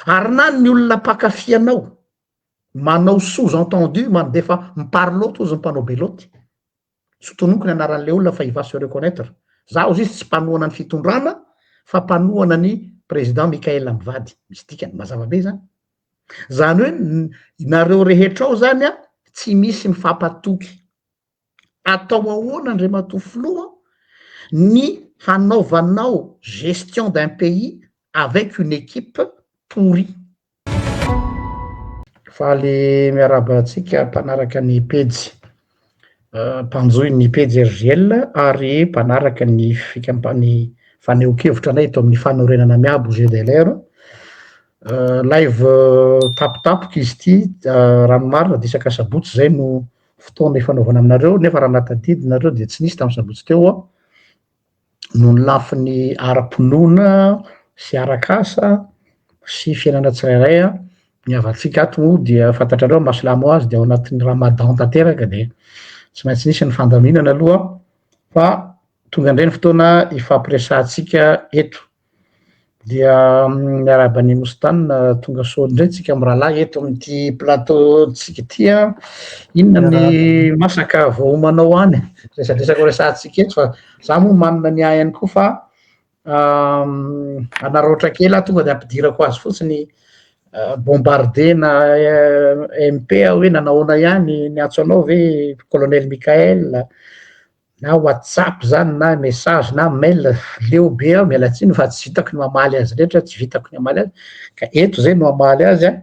Ary na ny olona mpankafy anao manao sous entendu mandefa miparlotte ozy ny mpanao belote. Tsy tononiko ny anaran'le olona fa il va se reconnaitre. Za ozy izy tsy mpanohana ny fitondrana fa mpanohana ny président Mickaël mivady. Misy dikany mazava be zany. Zany hoe nareo rehetra ao zany a tsy misy mifampatoky. Atao ahoana Andriamatoa Filoha ny hanaovanao gestion d'un pays avec une équipe pourrie? Faly miarahaba antsika mpanaraka ny pejy, mpanjohy ny pejy RJL ary mpanaraka ny fikampany fanehoan-kevitra anay eto amin'ny fanorenana miabo GDLR. Live tampotampoka izy ity, raha ny marina dia isaka sabotsy izay no fotoana ifanaovana aminareo, nefa raha nahatadidy nareo dia tsy nisy tamin'ny sabotsy teo aho, noho ny lafiny ara-pinoana sy arak'asa sy fiainana tsirairay an, ny havantsika ato moa dia fantatrareo maha silamo azy dia ao anatin'ny ramadan tanteraka dia tsy maintsy nisy ny fandaminana aloha fa tonga indray ny fotoana ifampiresahantsika eto. Dia miarahaba an'i Mostane tonga soa indray tsika mirahalahy eto amin'ity plateau tsika ity an. Inona ny masaka vao homanao any? Resadresaka ho resahantsika eto fa za moa manana ny ahy ihany koa fa hanaraotra kely aho tonga de ampidirako azy fotsiny bombardena MP aho hoe nanahoana ihany niantso anao ve colonel Mickaël? Na whatsapp zany na message na mail, leo be aho miala tsiny fa tsy vitako ny mamaly azy rehetra, tsy vitako ny hamaly azy, ka eto zay no hamaly azy an,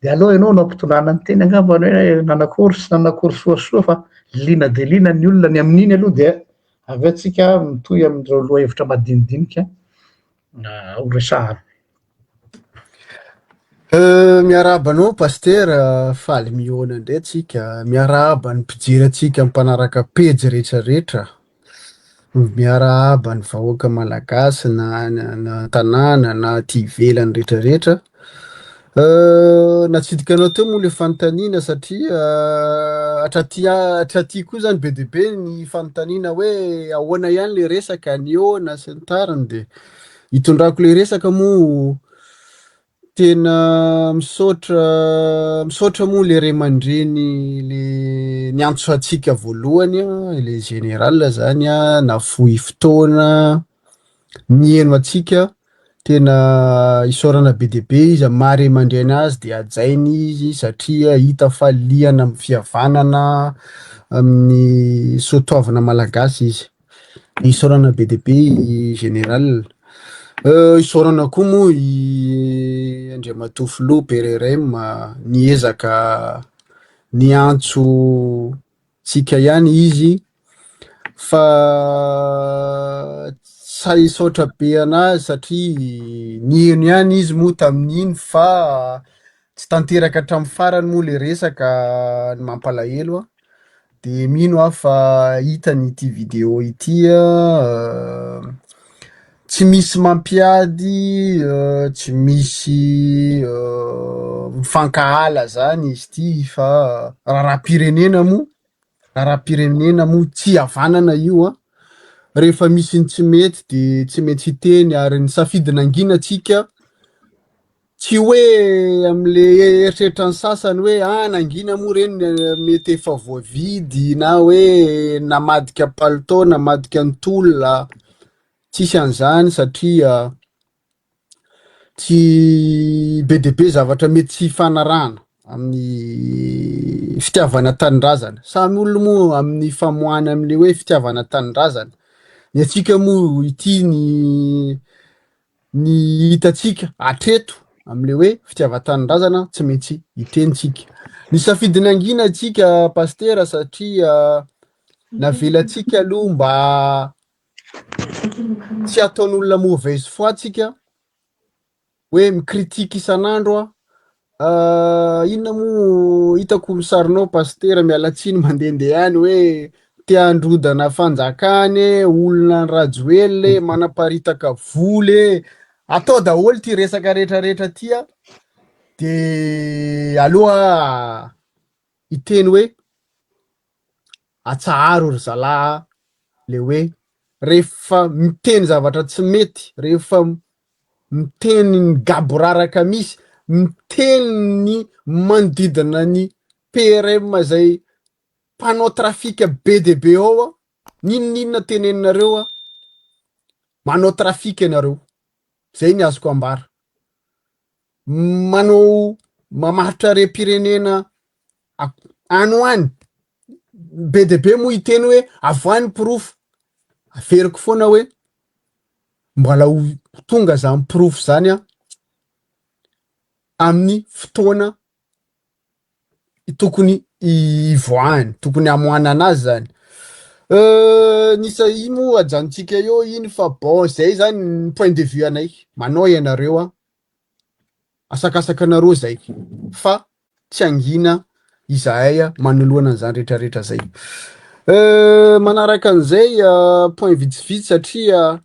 de aleo ianao no ampitondrana ny teny angambany hoe nanakory sy nanakory soasoa fa liana dia liana ny olona ny amin'iny aloha dia avy eo tsika mitohy amin'ireo lohahevitra madinidinika ho resahana. Miarahaba anao Pasitera, faly mihaona indray tsika, miarahaba ny mpijery antsika mpanaraka pejy rehetra rehetra, miarahaba ny vahoaka malagasy na any an-tanàna na aty ivelany rehetra rehetra. Natsidika anao teo moa le fanontaniana satria hatraty hatraty koa zany be dia be ny fanontaniana hoe ahoana ihany le resaka, nihaona sy ny tariny de hitondrako le resaka moa Tena misaotra misaotra moa le ray aman-dreny le niantso antsika voalohany an, le général zany an, nafoy fotoana niheno antsika, tena isaorana be dia be izy amin'ny maha ray aman-dreny azy de hajaina izy satria hita fa liana amin'ny fihavanana, amin'ny soatoavina malagasy izy. Isaorana be dia be i général. Isaorana koa moa i Andriamatoa Filoha PRRM niezaka niantso antsika ihany izy fa tsy hisaotra be an'azy satria niheno ihany izy moa tamin'iny fa tsy tanteraka hatramin'ny farany moa le resaka ny mampalahelo an. De mino aho fa hitany ity video ity an, tsy misy mampiady, tsy misy mifankahala zany izy ity fa raharaham-pirenena moa, raharaham-pirenena moa tsy havanana io an, rehefa misy ny tsy mety de tsy maintsy hiteny ary nisafidy nangina tsika. Tsy hoe amle eritreritra ny sasany hoe ah nangina moa reny mety efa voavidy na hoe namadika palitao namadika ny tolona, tsisy an'izany satria tsy be dia be zavatra mety tsy hifanarahana amin'ny fitiavana tanindrazana, samy olona moa amin'ny famoahana amle hoe fitiavana tanindrazana, ny antsika moa ity ny Ny hitantsika hatreto amin'ilay hoe fitiavan-tanindrazana tsy maintsy hiteny tsika. Nisafidy ny hangina isika Pasitera satria navelantsika aloha mba tsy hataon'olona mauvaise foi tsika hoe mi-critique isan'andro an. Inona moa hitako ny sarinao Pasitera miala tsiny mandehandeha any hoe te handrodana fanjakana e, olona an'i Rajoelina e, manaparitaka vola e, atao daholo ty resaka rehetrarehetra ty a, de aloha hiteny hoe atsaharo ry zalahy a, le hoe rehefa miteny zavatra tsy mety, rehefa. miteny ny gaboraraka misy, miteny ny manodidina ny PRM zay mpanao trafika be dia be ao a, n'inon'inona teneninareo a, manao trafika ianareo, zay ny azoko ambara. Manao mamaritra harem-pirenena any ho any, be dia be moa hiteny hoe avoahy ny porofo, averiko foana hoe mbola ho tonga zany porofo zany an amin'ny fotoana tokony hivoahany, tokony hamoahana anazy zany. Ny isa iny moa ajanontsika eo iny fa bon zay zany ny point de vue anay, manao ianareo an, asakasaka anareo zay fa tsy hangina izahay manoloana an'izany rehetrarehetra zay. Manaraka an'izay point vitsivitsy satria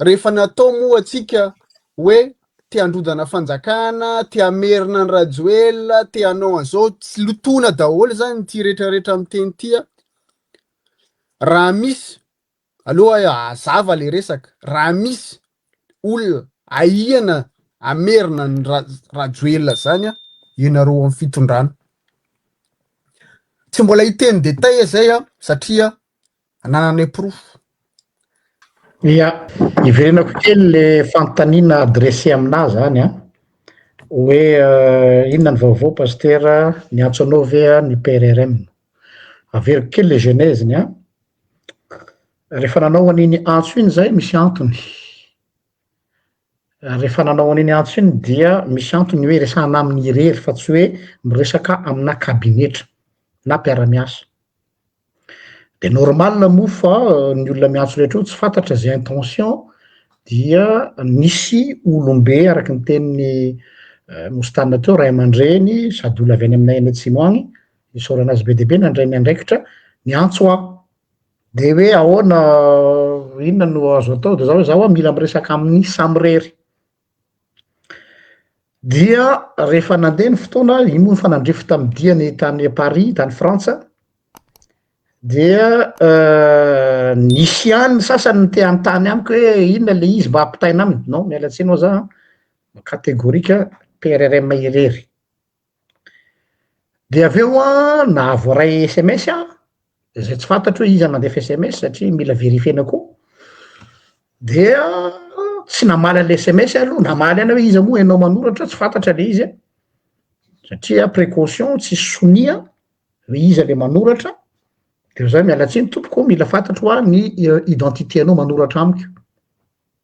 rehefa natao moa antsika hoe te handrodana fanjakana, te hamerina an'i Rajoelina, te hanao an'izao, tsy lotoina daholo zany ity rehetrarehetra miteny ity a. Raha misy, aloha hazava le resaka, raha misy olona ahiana hamerina an'i Rajoelina zany a, ianareo amin'ny fitondrana. Tsy mbola hiteny détail zay a, satria anananay porofo. Ia, iverenako kely le fanontaniana adressé aminà zany an, hoe inona ny vaovao Pasitera, niantso anao ve ny PRRM? Averiko kely le genèse-ny an, rehefa nanao an'iny antso iny zay misy antony, rehefa nanao an'iny antso iny dia misy antony hoe resahana aminy irery fa tsy hoe miresaka amina kabinetra na mpiara-miasa. De normal moa fa ny olona miantso rehetra io tsy fantatra ze intention dia nisy olom-be araky ny tenin'i Mostana teo ray aman-dreny sady olona avy any aminay any atsimo agny, isaorana azy be dia be nandray ny andraikitra niantso aho, de hoe ahoana inona no azo atao de za hoe za hoa mila miresaka aminy samirery. Dia rehefa nandeha ny fotoana, iny moa nifanandrify tamin'ny diany tany Paris, tany Frantsa, dia nisy ihany ny sasany te hanontany amiko hoe inona le izy mba ampitaina aminy, non miala tsiny hoa za an, catégorique PRRM irery. Dia avy eo an, nahavoaray sms aho, izay tsy fantatro hoe iza nandefa sms satria mila verifier-na koa, dia tsy namaly an'le sms aho aloha, namaly ihany aho hoe iza moa ianao manoratra, tsy fantatra le izy an, satria précaution tsisy sonia hoe iza le manoratra, de zay miala tsiny tompoko, mila fantatro hoa ny identité-nao manoratra amiko.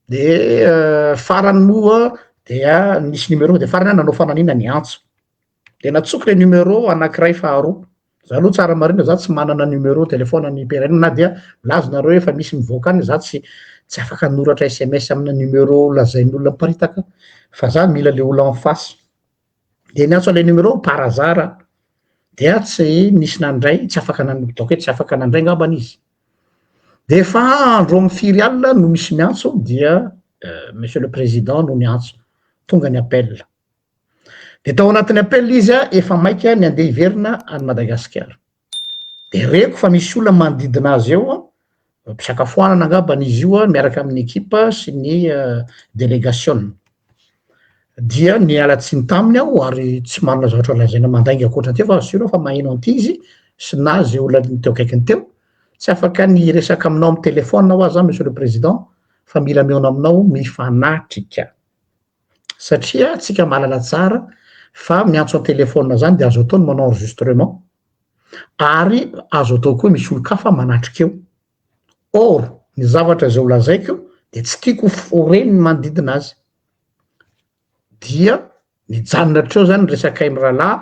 De farany moa dia nisy numéro de farany aho nanao fananina niantso, de natsoko le numéro anakiray faharoa, za aloha tsara marina za tsy manana numéro téléphone an'i PRN na dia milaza nareo hoe efa misy mivoaka any za tsy tsy afaka hanoratra sms amina numéro lazain'olona miparitaka fa za mila le olona en face, de niantso an'le numéro par hasard aho, dia tsy nisy nandray, tsy afaka nan- ataoko hoe tsy afaka nandray ngambany izy. De efa andro amin'ny firy alina no misy miantso dia monsieur le président no niantso, tonga ny appel. De tao anatin'ny appel izy a, efa maika ny andeha hiverina any Madagasikara. De reko fa misy olona manodidina azy eo an, mpisakafoanana angambany izy io an, miaraka amin'ny ekipa sy ny delegasiona. Dia niala tsiny taminy aho ary tsy manana zavatra lazaina mandainga ankoatra an'ity fa sûr aho fa maheno an'ity izy sy na ze olona teo akaikiny teo, tsy afaka ny hiresaka aminao amin'ny téléphone hoa za monsieur le président fa mila mihaona aminao mifanatrika satria tsika mahalala tsara fa miantso an-téléphone zany de azo atao ny manao enregistrement ary azo atao koa misy olon-kafa manatrika eo. Or ny zavatra izay ho lazaiko de tsy tiako ho reny ny manodidina azy. Dia nijanona hatreo zany ny resakay mirahalahy,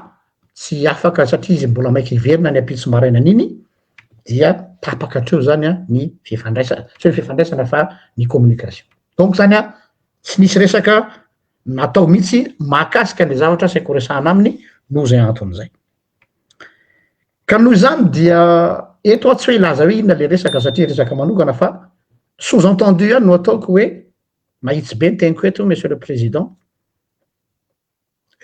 tsy afaka satria izy mbola maika hiverina ny ampitso marainan'iny, dia tapaka hatreo zany an ny fifandraisana, tsy hoe fifandraisana fa ny communication. Donc zany an, tsy nisy resaka natao mihitsy mahakasika le zavatra saika ho resahana aminy noho izay antony izay. Ka noho izany dia eto aho tsy hoe hilaza hoe inona le resaka satria resaka manokana fa sous entendu ihany no ataoko hoe mahitsy be ny teniko eto monsieur le président,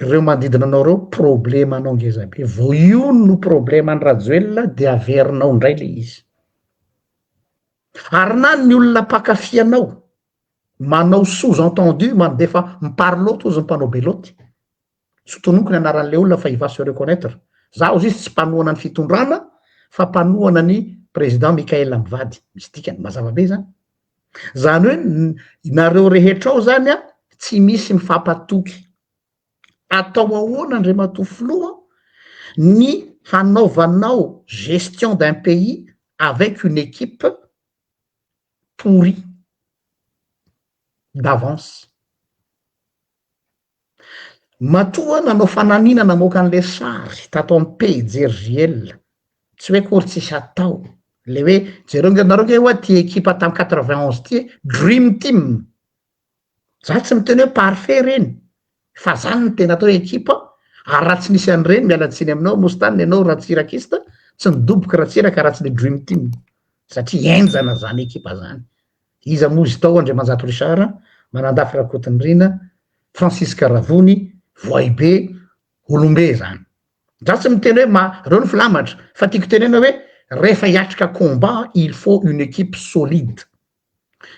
ireo manodidina anao ireo problemanao ngeza be, vao io no probleman'i Rajoelina de averinao indray le izy. Ary na ny olona mpankafy anao. Manao sous entendu mandefa miparlotte ozy ny mpanao beloty. Tsy tononiko ny anaran'le olona fa il va se reconnaitre. Za ozy izy tsy mpanohana ny fitondrana fa mpanohana ny président Mickaël mivady. Misy dikany, mazava be zany. Zany hoe nareo rehetra ao zany a tsy misy mifampatoky. Atao ahoana Andriamatoa Filoha ny hanaovanao gestion d'un pays avec une équipe pourrie d'avance. Matoa nanao fananina namoaka an'le sary tato am pejy RJL, tsy hoe akory tsisy atao, le hoe jereo nge nareo nge hoa ty ekipa tam 91 ty e, dream team, za tsy miteny hoe parfait reny, fa zany no tena atao hoe ekipa, ary raha tsy nisy an'ireny, miala tsiny aminao Mostane ianao ratsirakista, tsy nidoboka Ratsiraka raha tsy le dream team, satria henjana zany ekipa zany. Iza moa izy tao, Andriamanjato Richard, Manandafy Rakotonirina, Francisque Ravony, Voaibe, Olombe zany. Za tsy miteny hoe ma, reo ny filamatra, fa tiako tenena hoe rehefa hiatrika combat il faut une équipe solide.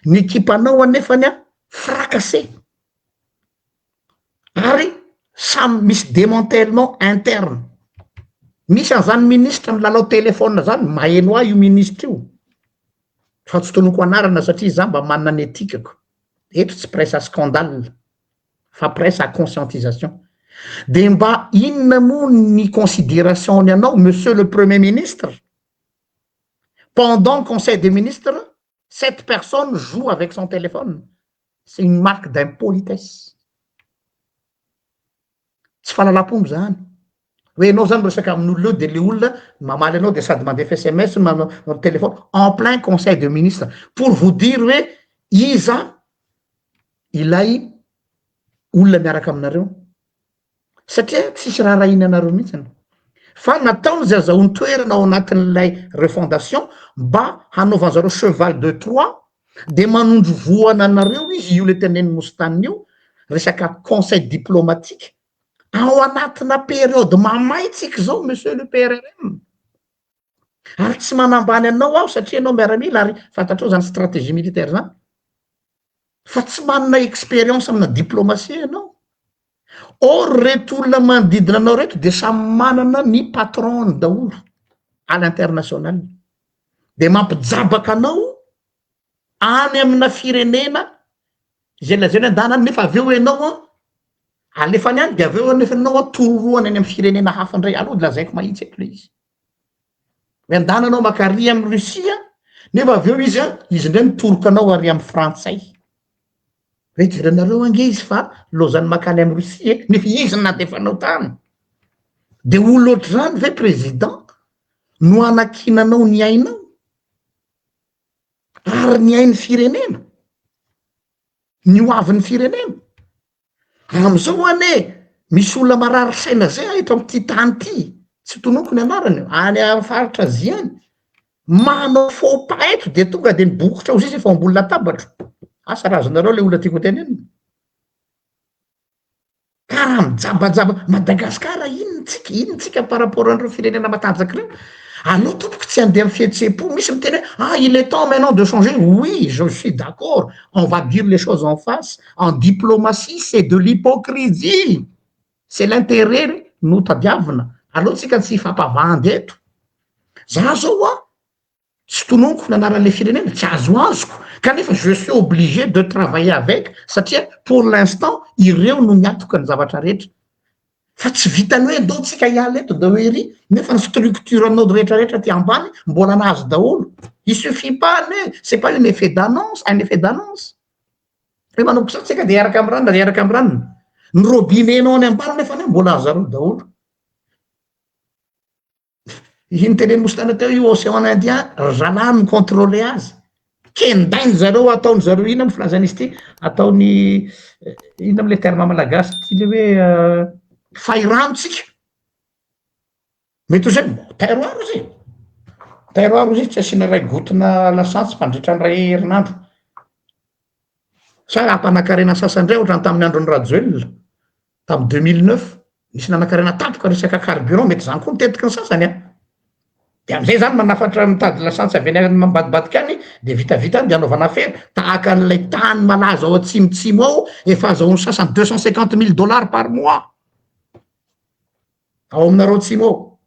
Ny ekipanao anefany an fracassé ary samy misy démantèlement interne. Misy an'izany ministre milalao téléphone zany, maheno ahy io ministre io. Fa tsy tononiko anarana satria za mba manana ny éthique-ko. Eto tsy presse à scandale fa presse à conscientisation. De mba inona moa ny considération-ny anao monsieur le premier ministre? Pendant conseil des ministres, cette personne joue avec son téléphone. C'est une marque d'impolitesse. Tsy fahalalam-pomba zany. Hoe enao zany miresaka amin'olona eo de le olona mamaly anao de sady mandefa SMS manao téléphone en plein conseil de ministre pour vous dire hoe iza ilay olona miaraka aminareo. Satria tsisy raharahiana anareo mihitsiny. Fa nataony zay azahoany toerana ao anatin'ilay refondation mba hanaovan'zareo cheval de Troie de manondro voana anareo izy io le teneniny Mostane io resaka conseil diplomatique ao anatina période mamay tsika zao monsieur le PRRM. Ary tsy manambany anao aho satria anao miaramila ary fantatrao zany stratégie militaire zany. Fa tsy manana expérience amina diplomatie ianao. Or reto olona manodidina anao reto de samy manana ny patron daholo à l'international. De mampijabaka anao any amina firenena zay lazaina andana any nefa avy eo ianao an alefany any de avy eo nefa anao an tororoany any amy firenena hafa indray. Aloha de lazaiko mahitsy eto le izy. Miandana anao makary amy Russie nefa avy eo izy an izy indray mitoroka anao ary amy frantsay. Hoe jerenareo ange izy fa lozany makany amy Russie e, nefa izy no nandefanao tany. De olo ohatr'izany ve président no anakinanao ny ainao? Ary ny ain'ny firenena? Ny ho avin'ny firenena? Am'izao ane misy olona marary saina zay eto am'ity tany ty, tsy tononiko ny anarany, any amy faritra Azia any. Manao faux pas eto de tonga de mibokotra ao izy efa ambony latabatro. Asa raha azonareo le olona tiako tenenina. Ka raha mijabajaba Madagasikara inona tsika, inona tsika par rapport an'ireo firenena matanjaka ireo? Aleo tompoko tsy andeha amy fihetseham-po, misy miteny hoe ah il est temps maintenant de changer. Oui, je suis d'accord, on va dire les choses en face. En diplomatie, c'est de l'hypocrisie. C'est l'intérêt no tadiavina. Aleo tsika tsy hifampavandy eto. Za zao a tsy tononiko ny anaran'le firenena, tsy azoazoko, kanefa je suis obligé de travailler avec satria pour l'instant ireo no miatoka ny zavatra rehetra. Fa tsy vitany hoe ndao tsika hiala eto de hoe ery, nefa ny structure anao rehetrarehetra ty ambany mbola nahazo daholo. Il suffit pas ane, c'est pas un effet d'annonce, un effet d'annonce. Hoe manomboka zao tsika de hiaraka amy ranona, de hiaraka amy ranona. Ny robinet-nao any ambany nefa ane mbola azo zareo daholo. Iny teneny Mostana teo io océan Indien, zalahy mi-contrôler azy. Kendainy zareo ataony zareo ina amy filazana izy ty, ataony ina amle terme malagasy ty le hoe fahirano tsika. Mety ho zay, terroir izy. Terroir izy tsy asiana ray gotina lasantsy mandritra ny ray herinandro. Sa ampanakarena sasany indray ohatrany tamin'ny andron'ny Rajoelina, tamy 2009, nisy nanakarena tampoka resaka carburant, mety zany koa ny tetiky ny sasany a. De amizay zany manafatra mitady lasantsy avy any ambadibadika any de vitavita any de anaovana afera tahaka an'ilay tany malaza ao atsimotsimo ao efa azahoan'ny sasany 250 000 dollars par mois ao aminareo atsimo ao.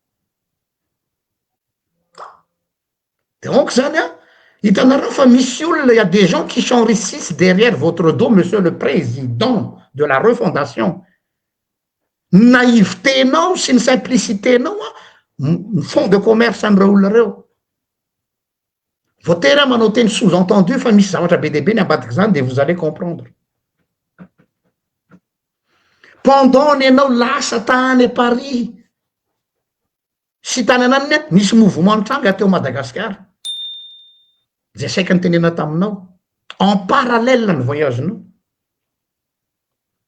Donc zany an, hitanareo fa misy olona, il y a des gens qui s'enrichissent derrière votre dos monsieur le président de la refondation. Ny naïveté-nao sy ny simplicité-nao an, ny fond de commerce an'ireo olona ireo. Voatery aho manao teny sous-entendu fa misy zavatra be dia be ny ambadik'izany de vous allez comprendre. Pendant ny anao lasa tany Paris sy tany ananiny an, nisy mouvement nitranga teo Madagasikara, zay saika nitenena taminao, en parallèle ny voyage-nao.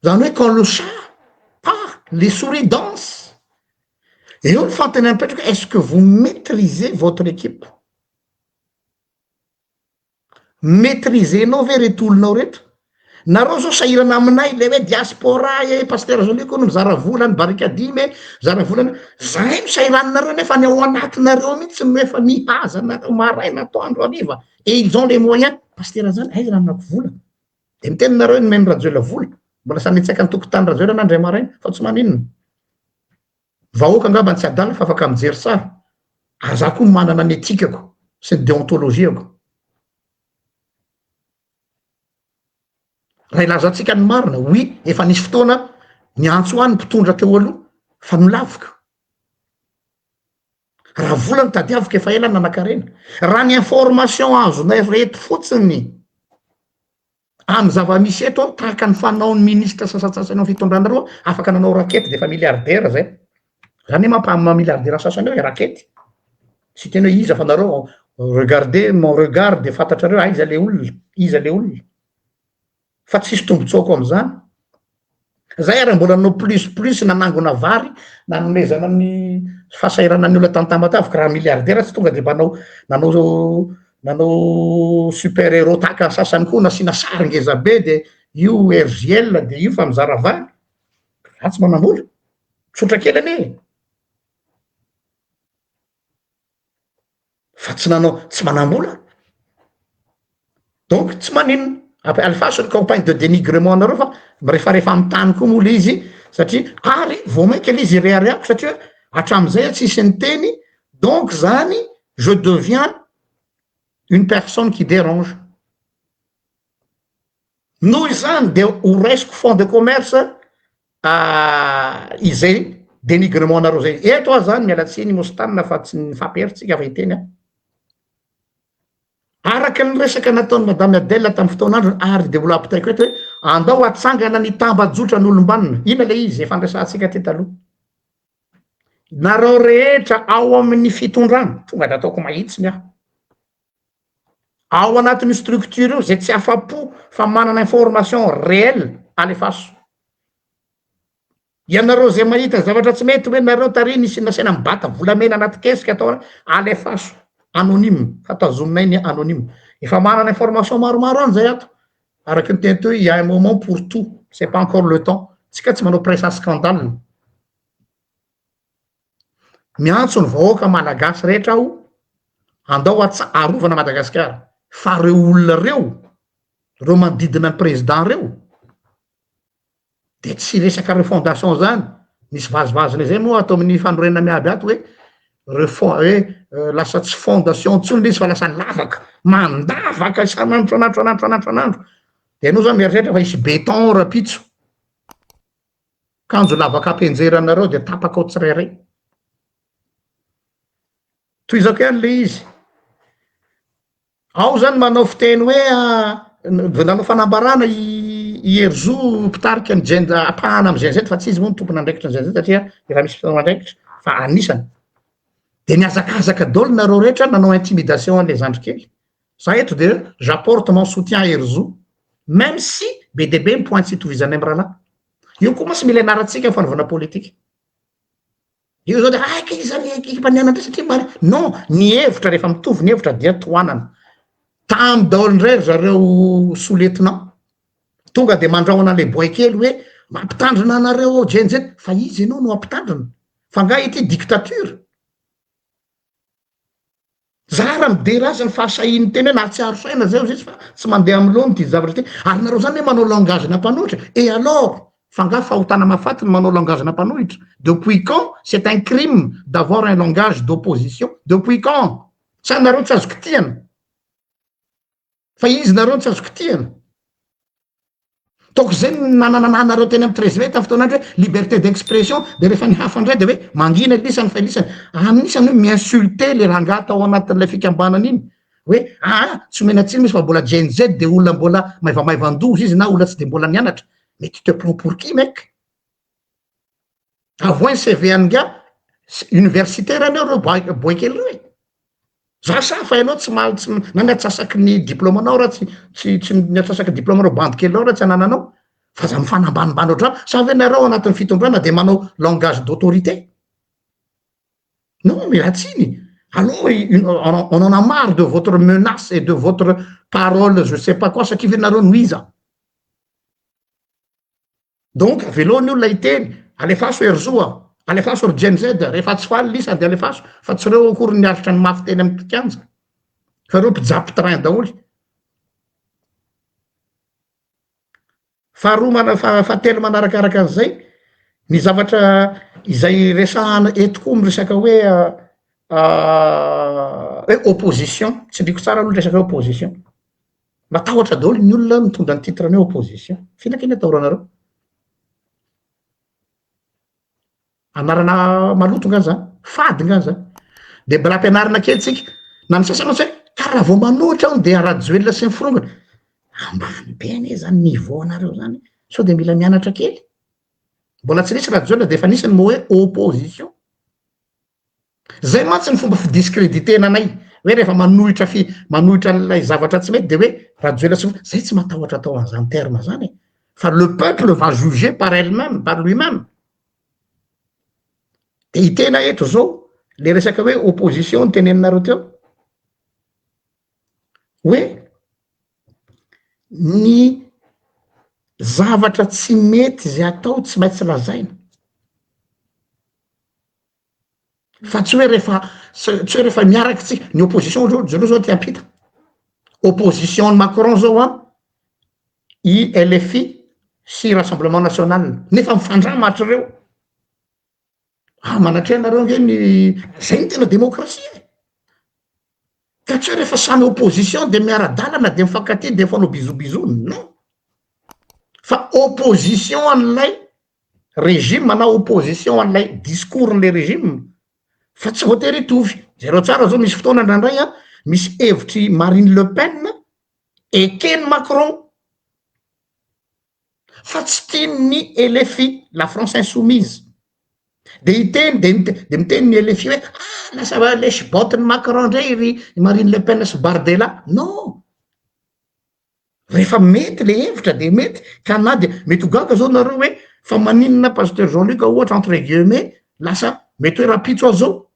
Zany hoe quand le chat part, les souris dansent. Eo ny fanontaniana mipetraka, est-ce que vous maîtrisez votre équipe? Maîtriser-nao ve reto olonao reto? Nareo zao sahirana aminay le hoe diaspora e, pasteur Jean-Luc hono mizara vola any barikadimy e, mizara vola any, zahay no sahiranareo nefa ny ao anatinareo mihitsy no efa mihaza anareo maraina atoandro hariva et ils ont les moyens. Pasteur zany aiza nanako vola? De miteny nareo hoe nomeny Rajoelina vola, mbola samy nitsaka ny tokotany Rajoelina na indray maraina fa tsy maninona. Vahoaka angamba tsy adala fa afaka mijery tsara, ary za koa manana ny éthique-ko sy ny déontologie-ko. Raha ilazantsika ny marina, oui, efa nisy fotoana niantso ahy ny mpitondra teo aloha fa nolaviko. Raha vola no tadiaviko efa ela nanakarena. Raha ny information azonay reto fotsiny amin'ny zava-misy eto aho, tahaka ny fanaon'ny ministra sasantsasany ao fitondrana reo, afaka nanao rakety de efa milliardaire zay. Zany hoe mampa milliardaire sasany eo e rakety. Tsy tena hoe iza fa nareo regardez mon regard de fantatrareo aiza le olona, iza le olona. Fa tsisy tombotsoako am'zany. Zay ary mbola nanao plus plus nanangona vary nanomezana ny fahasahiranan'ny olona tany Tamatave, ka raha milliardaire tsy tonga de mba nanao nanao super héros tahaka ny sasany koa nasiana sary ngeza be de io RJL de io fa mizara vary. Za tsy manam-bola. Tsotra kely anie. Fa tsy nanao, tsy manam-bola. Donc tsy maninona. Alefaso ny campagne de dénigrement anareo fa mirefarefa amy tany koa moa le izy satria ary vao mainka le izy rehareako satria hatram'izay tsisy niteny, donc zany je deviens une personne qui dérange. Noho izany de ho raisiko fond de commerce izay dénigrement anareo zay. Eto aho zany miala tsiny Mostana fa tsy nifampiheritsika fa hiteny aho. Araka ny resaka nataony Madame Adèle tamin'ny fotoan'androny ary de mbola ampitaiko eto hoe andao atsangana ny tambajotra n'olom-banona. Ina le izy efa niresahantsika ty taloha. Nareo rehetra ao amin'ny fitondrana, tonga de ataoko mahitsy ny aho. Ao anatin'io structure io zay tsy afa-po fa manana information réelle, alefaso. Ianareo zay mahita zavatra tsy mety hoe nareo tary nisy nasaina mibata volamena anaty kesika atao, alefaso anonyme fa tazominay ny anonyme. Efa manana information maromaro any zay ato. Araky ny teny teo, il y a un moment pour tout, c'est pas encore le temps. Tsika tsy manao presse à scandale. Miantso ny vahoaka malagasy rehetra aho, andao arovana Madagasikara. Fa reo olona reo, reo manodidina ny président reo, de tsy resaka refondation zany. Misy vazivazina zay moa atao amin'ny fanorenana miaby ato hoe refond, hoe lasa tsy fondation intsony le izy fa lasa lavaka, mandavaka isan'andro isan'andro isan'andro isan'andro isan'andro. De anao zany mieritreritra fa hisy béton rapitso. Kanjo lavaka ampianjeranareo de tapaka ao tsirairay. Tohizako ihany le izy. Ao zany manao fiteny hoe nanao fanambarana i Herzo mpitarika ny Gen ampahana amy Gen Z, fa tsy izy moa ny tompon'andraikitra ny Gen Z satria efa misy tompon'andraikitra fa anisany. De nihazakazaka daholo nareo rehetra nanao intimidation an'le zandry kely. Za eto de j'apporte mon soutien à Herzo, même si be dia be ny point tsy itovizanay amy rahalahy. Io koa mantsy mila ianarantsika ny fanaovana politika. Io zao de aika izy zany ekipa nianatra satria mari-, non, ny hevitra rehefa mitovy ny hevitra dia tohanana. Tamy daholo indray ry zareo sous-lieutenant. Tonga de mandrahona an'le boay kely hoe mampitandrina anareo ao Gen Z, fa izy ianao no ampitandrina. Fa nga ity dictature? Za ara midera azy ny fahasahiany miteny hoe nahatsiaro saina zay ozy izy fa tsy mandeha amin'ny laoniny ity zavatra ity. Ary nareo zany hoe manao langage-na mpanohitra? Et alors? Fa nga fahotana mahafaty ny manao langage-na mpanohitra? Depuis quand c'est un crime d'avoir un langage d'opposition? Depuis quand? Sa nareo tsy azo kitihana? Fa izy nareo no tsy azo kitihana? Taoko zay ny nananananareo teny amin'ny treize mai tamin'ny fotoan'andro hoe liberté d'expression de rehefa ny hafa indray de hoe mangina lisany fa lisany amin'isany hoe mi-insulter le rangahy tao anatin'ilay fikambanana iny hoe aa tsy omena tsiny izy fa mbola Gen Z de olona mbola maivamaivan-doza izy na olona tsy de mbola nianatra, mais tu te prends pour qui mec? Avohay ny CV an'ingahy universitaire anie reo boay kely reo e! Za sahy fa ianao tsy maha tsy na ny atsasaky ny diplôme-nao raha tsy tsy tsy ny atsasaky diplôme-nao bandy kely reo raha tsy anananao fa aza mifanambanimbany ohatr'izany, sa ve nareo ao anatin'ny fitondrana de manao langage d'autorité? Non miala tsiny, alou on en a marre de votre menace et de votre parole je sais pas quoi satria ve nareo no iza? Donc avelao ny olona hiteny, alefaso ery zo a, alefaso ry Gen Z, rehefa tsy faly lisa de alefaso fa tsy reo akory niaritra ny mafy teny amin'ny kianja fa reo mpijapy train daholo. Faharoa mana- fahatelo manarakaraka an'izay, ny zavatra izay resahana eto koa miresaka hoe hoe opposition, tsindriko tsara aloha ny resaka hoe opposition. Matahotra daholo ny olona mitondra ny titre ny hoe opposition. F'inona kay ny atahoranareo? Anarana maloto nga zany, fady nga zany. De mbola ampianarina kely tsika, na ny sasany ohatry hoe ka raha vao manohitra hono de Rajoelina sy ny forongony. Ambany be anie zany niveau anareo zany, sao de mila mianatra kely. Mbola tsy nisy Rajoelina de efa nisy ny mot hoe opposition. Zay mantsy ny fomba fi-discrediter-na anay, hoe rehefa manohitra fi- manohitra an'ilay zavatra tsy mety de hoe Rajoelina sy zay tsy matahotra atao an'izany terme zany e, fa le peuple va juger par elle même, par lui même. De hitena eto zao le resaka hoe opposition noteneninareo teo, hoe ny zavatra tsy mety zay atao tsy maintsy lazaina. Fa tsy hoe rehefa tsy hoe rehefa miaraka tsika, ny opposition zao jereo zao aty ampita, opposition an'i Macron zao an, i LFI sy rassemblement national, nefa mifandramatra reo, ah manatreha nareo ange ny, zay ny tena demokrasia e, ka tsy hoe rehefa samy opposition de miara-dalana de mifankatia de mifanao bisous bisous, non, fa opposition an'ilay régime na opposition an'ilay discours n'le régime fa tsy voatery hitovy, jereo tsara zao misy fotoana indraindray an misy hevitry Marine Le Pen eken'i Macron fa tsy tian'ny LFI, la France insoumise, de hiteny de de miteny ny LFI hoe ah lasa lèche-botte-n'i Macron ndray ry Marine Le Pen sy Bardella, non! Rehefa mety le hevitra de mety ka na de mety ho gaga zao nareo hoe fa maninona pasteur Jean Luc ohatra entre guillemets lasa mety hoe rapitso aho zao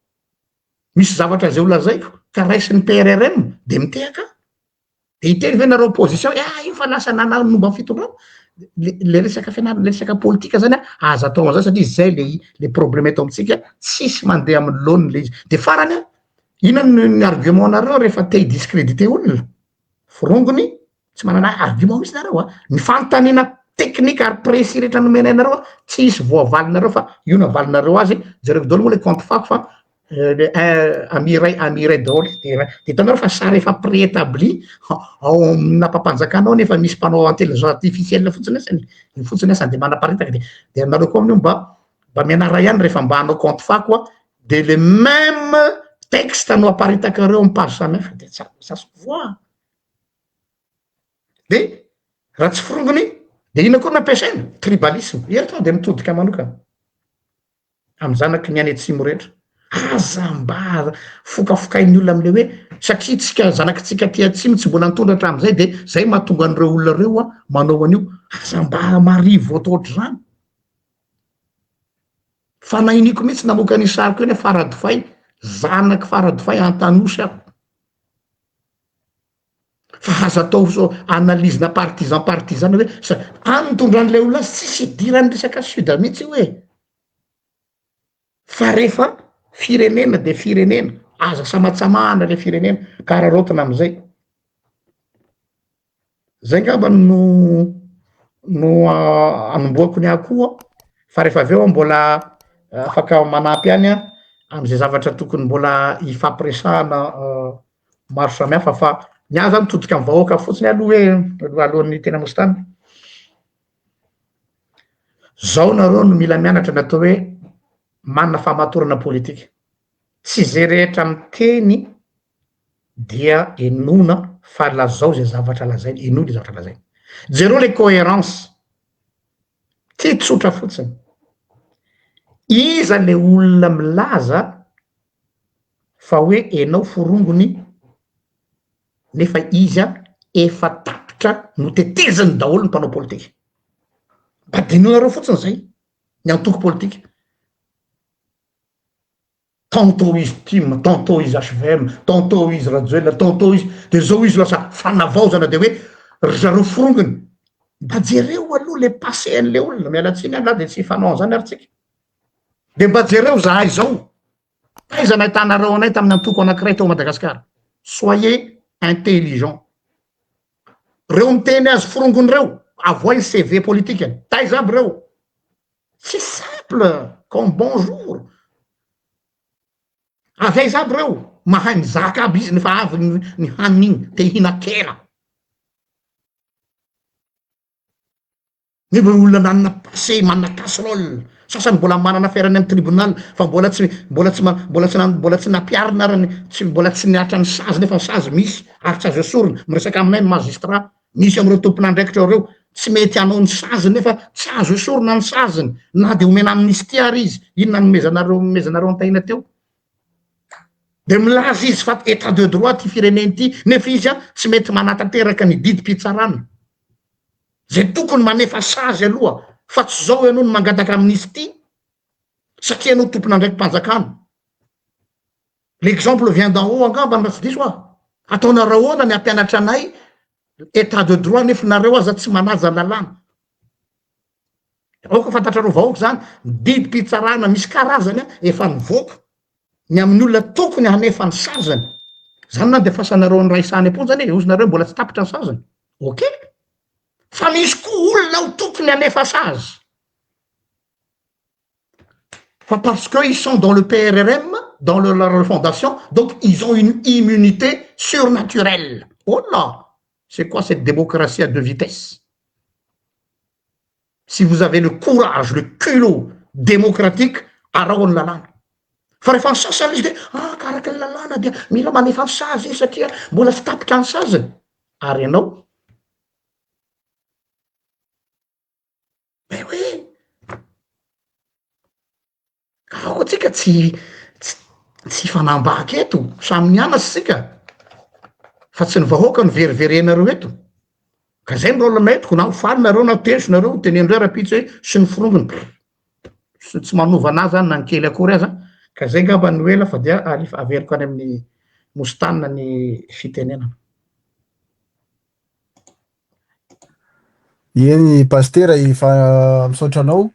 misy zavatra zay ho lazaiko ka raisin'ny PRRM de mitehaka aho de hiteny ve nareo opposition hoe ah io fa lasa nanao momba ny fitondrana le le resaka fianarana le resaka politika zany a aza atao an'zay satria zay le le problème eto amintsika tsisy mandeha amin'ny laoniny le izy de farany a inona ny argument nareo rehefa te hi-discréditer olona Forongony, tsy manana argument mihitsy nareo a! Ny fanontaniana technique ary précis rehetra nomenay anareo a, tsy hisy voavalinareo fa io navalinareo azy, jereko daholo moa le compte fako fa le un ami iray ami iray daholo de de hitanareo fa sary efa préétabli ao amina mpampanjakana ao nefa misy mpanao intelligence artificielle fotsiny asany, io fotsiny asany de manaparitaka de de anareo koa amin'io mba mba mianara ihany rehefa mba hanao compte fako a, de le même texte no aparitakareo amy page samihafa de ça ça se voit de raha tsy forongony de inona koa no ampiasaina tribalisme eto aho de mitodika manokana amy zanaky ny any atsimo rehetra aza mba fokafokain'ny olona amle hoe satria tsika zanakitsika aty atsimo tsy mbola nitondra hatram'izay de zay mahatonga an'ireo olona reo a manao an'io aza mba marivo atao ohatr'izany Fanahiniko mihitsy namoaka an'io sariko io anie Faradofay, zanak'i Faradofay Antanosy aho. Fa aza atao sao analyse-na partisan partisan hoe sa any nitondran'ilay olona azy tsisy idiran'ny resaka sud mihitsy io e. Fa rehefa firenena dia firenena. Aza samatsamahana le firenena ka araraotina amizay. Zay ngamba no no anombohako ny ahy koa fa rehefa avy eo aho mbola afaka manampy ihany an am'zay zavatra tokony mbola hifampiresahana maro samihafa fa ny ahy zany mitodika amy vahoaka fotsiny aloha hoe alohan'ny tena mostany. Zao nareo no mila mianatra ny atao hoe manana fahamatorana politika. Tsy ze rehetra miteny dia henoina fa lazao ze zavatra lazainy, henoy le zavatra lazainy. Jereo le coherence, ty tsotra fotsiny, iza le olona milaza fa hoe enao forongony nefa izy a efa tapitra noteteziny daholo ny mpanao politika, mba dinonareo fotsiny zay, ny antoko politika. Tantôt izy tim, tantôt izy hvm, tantôt izy Rajoelina, tantôt izy, de zao izy lasa fanavaozana de hoe ry zareo forongony. Mba jereo aloha le passé an'le olona, miala tsiny aho na de tsy hifanao an'zany ary tsika. De mba jereo zahay zao, taiza nahitanareo anay tamin'ny antoko anankiray tao Madagasikara? Soyez intelligent. Reo miteny azy forongony reo, avoay ny CV politikany, taiza aby reo? C'est simple comme bonjour. Avy aiza aby reo? Mahay mizaka aby izy nefa avy ny hanina iny, te hihinan-kena. Nefa olona nanana passé, manana casserole, sasany mbola manana affaire any amin'ny tribunal fa mbola tsy mbola tsy mbola tsy mbola tsy nampiharina ary ny tsy mbola tsy nihatra ny sazy nefa ny sazy misy ary tsy azo esorina, miresaka aminay ny magistrat. Misy amin'ireo tompon'andraikitra ireo tsy mety hanao ny saziny nefa tsy azo esorina ny saziny na dia omena amnistie ary izy, inona nomezanareo nomezanareo an-tahiana teo? Dia milaza izy fa état de droit ity firenena ity nefa izy an tsy mety manatanteraka ny didim-pitsarana. Izay tokony manefa sazy aloha fa tsy izao ianao no mangataka amnistie satria ianao tompon'andraiki-panjakana. L'exemple vient d'en haut angamba raha tsy diso aho. Ataonareo ahoana ny hampianatra anay état de droit nefa nareo aza tsy manaja lalàna. Aoka fantatrareo vahoaka zany, didim-pitsarana misy karazany efa nivoaka ny amin'ny olona tokony hanefa ny saziny. Zany na andefasanareo an'i Raissa any am-ponja anie, hozy nareo mbola tsy tapitra ny saziny. Ok. Fa misy koa olona ao tokony hanefa sazy. Fa parce que ils sont dans le PRRM, dans le la refondation, donc ils ont une immunité surnaturelle. Oh là! C'est quoi cette démocratie à deux vitesses? Si vous avez le courage, le culot démocratique, araho ny lalàna. Fa rehefa ny sasany izy de ah ka araka ny lalàna dia mila manefa ny sazy izy satria mbola tsy tapitra ny saziny. Ary ianao? Mais oui! Aoka tsika tsy tsy tsy hifanambaka eto, samy mianatra isika fa tsy ny vahoaka no veriverenareo eto. Ka zay ny rôle-nay eto, na ho faly nareo na ho tezitra nareo, tenenindreo rahampitso hoe sy ny forongony, sy tsy manova anah zany na ny kely akory aza, ka zay ngamba no ela fa dia alefa averiko any amin'ny Mostana ny fitenenana. Eny Pasitera efa misaotra anao.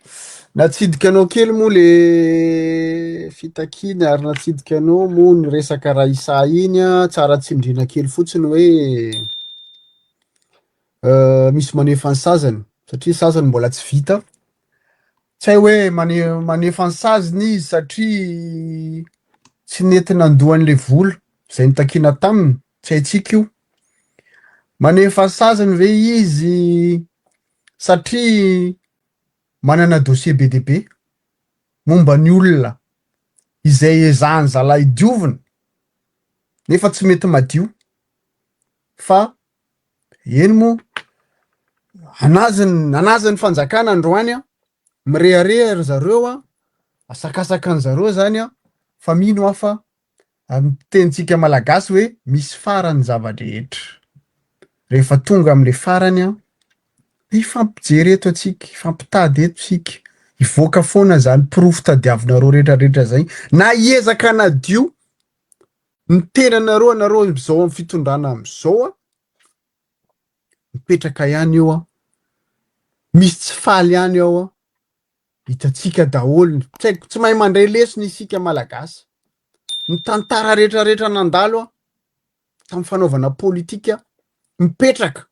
Natsidika anao kely moa le fitakiana ary natsidika anao moa ny resaka Raissa iny an, tsara tsindriana kely fotsiny hoe misy manefa ny saziny satria saziny mbola tsy vita. Tsy hay hoe mane- manefa ny saziny izy satria tsy nety nandoa an'le vola izay notakiana taminy, tsy haintsika io. Manefa saziny ve izy satria manana dossier be dia be momba ny olona izay ezahan'ny zalahy diovina nefa tsy mety madio fa eny moa anazy ny anazy ny fanjakana androany an, mirehareha ry zareo an, asakasaka an zareo zany an, fa mino aho fa Amin'ny tenintsika malagasy hoe misy farany ny zava-drehetra. Rehefa tonga amin'ilay farany an, hifampijery eto antsika, hifampitady eto isika, hivoaka foana izany porofo tadiavinareo rehetrarehetra izay, na hiezaka hanadio ny tenanareo anareo amin'izao amin'ny fitondrana amin'izao an, mipetraka ihany io an, misy tsy faly ihany ao an, Hitantsika daholo, tsy haiko, tsy mahay mandray lesona isika Malagasy. Ny tantara rehetrarehetra nandalo tamin'ny fanaovana politika mipetraka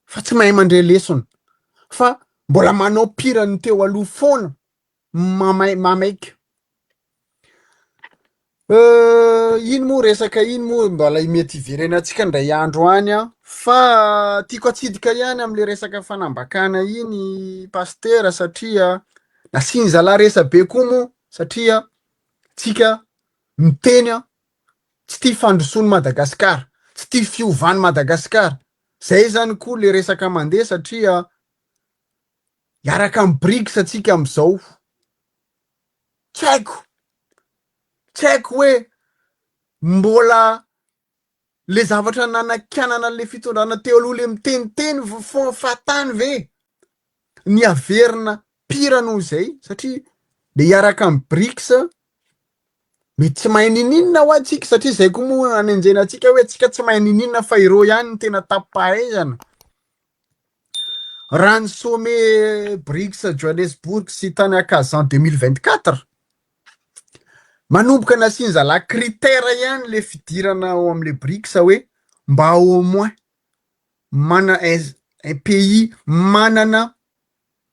fa tsy mahay mandre lesona fa mbola manao pire ny teo aloha foana mamay mamaika. Iny moa resaka iny moa mbola mety hiverenantsika indray andro any an, fa tiako atsidika ihany am'le resaka fanambakana iny pasitera satria nasiany zalahy resa-be koa moa satria tsika miteny an, tsy tia fandrosoan'i Madagasikara, tsy tia fiovan'i Madagasikara, zay zany koa le resaka mandeha satria hiaraka amin'ny BRICS tsika am'izao, tsy haiko, tsy haiko hoe mbola le zavatra nanakianana le fitondrana teo aloha le miteniteny fahatany ve ny averina pire noho izay satria le hiaraka amin'ny BRICS mety tsy mahay nininona ho antsika satria zay koa moa anenjena antsika hoe tsika tsy mahay nininona fa ireo ihany no tena tapi-pahaizana. Raha ny sommet BRICS Johannesburg sy tany Kazan 2024, manomboka nasiany zalahy critère ihany le fidirana ao amle BRICS hoe mba au moins mana un pays manana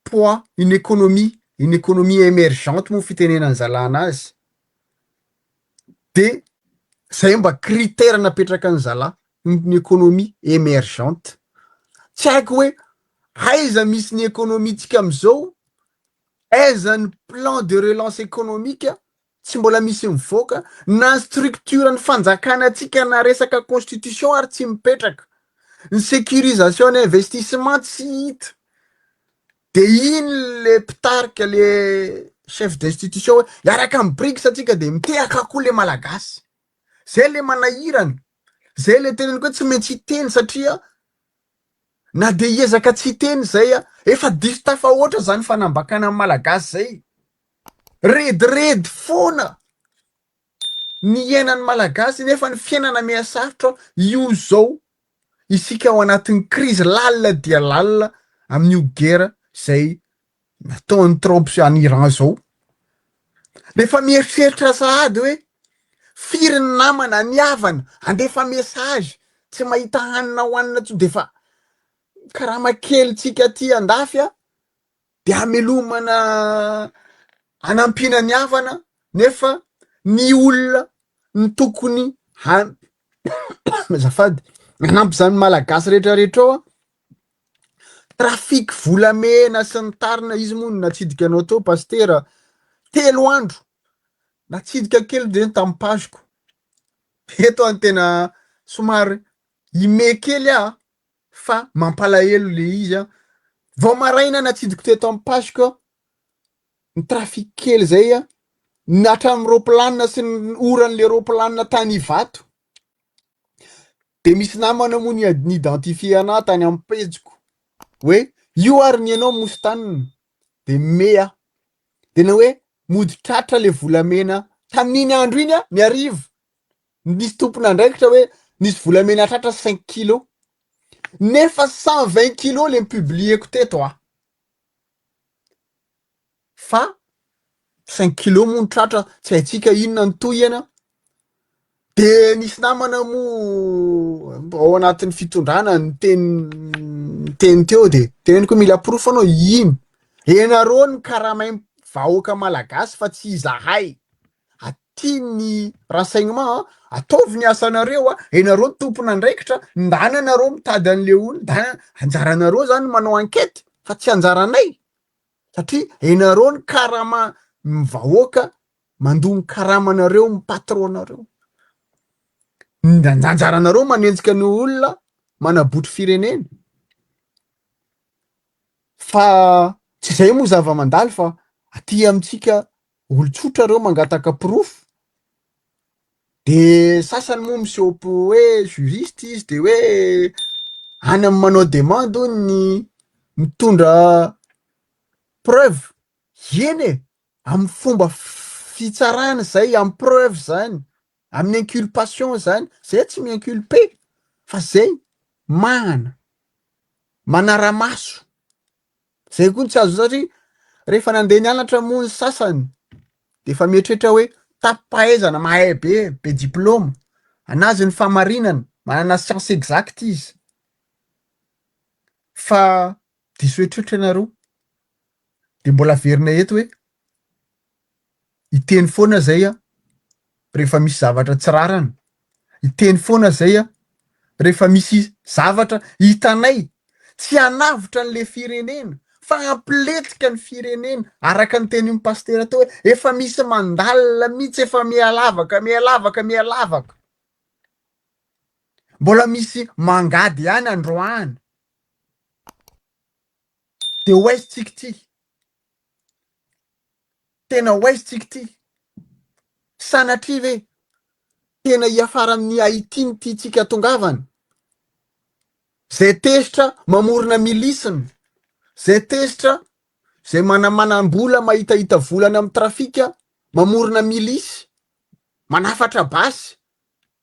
poids, une économie, une économie émergente moa fitenenan'ny zalahy anazy, de zay mba critère napetraka ny zalahy, une économie émergente. Tsy haiko hoe aiza misy ny économie-tsika amizao, aiza ny plan de relance économique tsy mbola misy mivoaka, na ny structure ny fanjakana antsika na resaka constitution ary tsy mipetraka, ny sécurisation ny investissement tsy hita, de iny le mpitarika le chef d'institution hoe hiaraka amy BRICS atsika de mitehaka koa le malagasy, zay le manahirana, zay le teneniko hoe tsy maintsy hiteny satria na de hiezaka tsy hiteny zay a, efa diso tafahoatra zany fanambakana ny malagasy zay, rediredy foana ny iainan'ny malagasy nefa ny fiainana miha sarotra io zao isika ao anatin'ny krizy lalina dia lalina amin'io guerre zay nataon'i Trump sy any Iran zao, rehefa mieritreritra sahady hoe firy ny namana, ny havana andefa message tsy mahita hanina hohanina intsony de efa karama kely tsika aty andafy a de hamelomana hanampiana ny havana nefa ny olona ny tokony ha- azafady hanampy zany malagasy rehetrarehetra ao a trafic volamena sy ny tariny izy moa no natsidika anao teo pastera 3 andro natsidika kely de tamin'ny pageko eto any tena somary ime kely aho fa mampalahelo le izy a vao maraina natsidiko teto amin'ny pageko ny trafic kely zay a ny hatramin'ny roplanina sy ny oran'le roplanina tany Ivato de misy namana moa ny ni-identifier anahy tany amin'ny pejiko hoe io ary ny anao mostanina de me aho de na hoe mody tratra le volamena tamin'iny andro iny a ny hariva nisy tompon'andraikitra hoe nisy volamena tratra 5 kilo nefa 120 kilo le nipublieko teto a fa 5 kilo moa ny tratra tsy haintsika inona ny tohiny de nisy namana moa ao anatin'ny fitondrana niteny niteny teo de teneniko hoe mila porofo anao ino ianareo ny karamain'ny vahoaka malagasy fa tsy izahay aty ny renseignement ataovy ny asanareo a ianareo ny tompon'andraikitra ndana nareo mitady an'le olona ndana anjaranareo zany manao enquête fa tsy anjaranay satria ianareo ny karama ny vahoaka mandoa ny karamanareo ny patron-nareo anjaranareo manenjika ny olona manabotry firenena fa tsy zay moa zava-mandalo fa aty amintsika olon-tsotra reo mangataka porofo de sasany moa miseho hoe juriste izy de hoe any amin'ny manao demande hono ny mitondra preuve eny e amin'ny fomba fitsarana zay amin'ny preuve zany amin'ny inculpation zany zay tsy mi-inculper fa zay mahana manara-maso zay koa ny tsy azo satria rehefa nandeha nianatra moa ny sasany de efa mieritreritra hoe Tapi-pahaizana, mahay be, be diplôme, anazy ny fahamarinana, manana science exacte izy. Fa diso eritreritra ianareo. De mbola averina eto hoe hiteny foana zay a rehefa misy zavatra tsy rariny, hiteny foana zay a rehefa misy zavatra hitanay tsy hanavotra an'le firenena fa hampilentika ny firenena araka ny tenin'ny pasitera teo hoe efa misy mandalina mihitsy efa miha-lavaka miha-lavaka miha-lavaka mbola misy mangady ihany androany de ho aiza tsika ity tena ho aiza tsika ity sanatria ve tena hiafara amin'ny Haiti ny tiantsika hatongavana zay tezitra mamorona milisiny zay tezitra zay manamanam-bola mahitahita vola any amin'ny trafika mamorona milisy manafatra basy